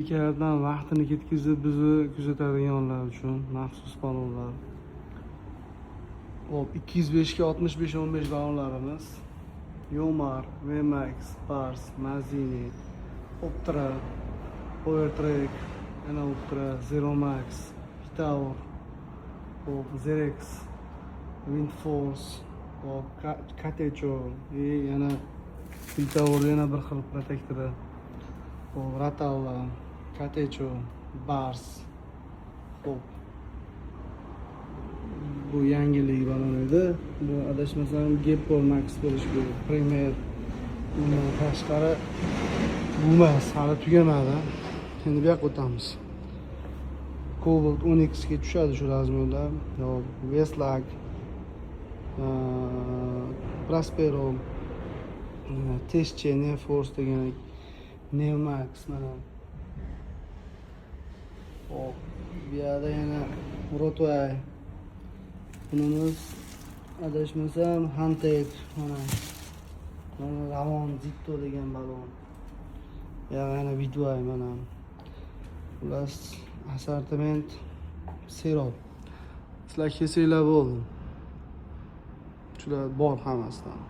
Bekalardan vaqtini ketkazib bizni kuzatadiganlar uchun maxsus balonlar. Hop, 205 ga 65 15 balonlarimiz. Yomar, VMAX, Bars, Mazini, Optra, Powertrack, yana Optra, Zero Max, Pitaur, hop, Zerex, Windforce, hop, Katecho и yana Pitaur, yana bir xil protektori. Hop, Ratalla, Katecho, Bars. Hop. Bu yangilik balon edi. Bu, adashmasam, Geppo Max bo'lishi kerak. Premier, undan tashqari bu emas, hali tugamadi. Endi bu yoqqa o'tamiz. Cobalt 10X ga tushadi shu размер lar. Hop, Westlake, Prospero, Tesche, Neforce degan Neomax mana. Hop, bu yerda yana Rotway. Bunimiz, adashmasam, Hantek mana. Mana Ravon Zitto degan balon. Bu yoq yana Vidway mana. Xullas, assortiment serob. Sizlar kelsanglar bo'ldi. Shular bor hammasidan.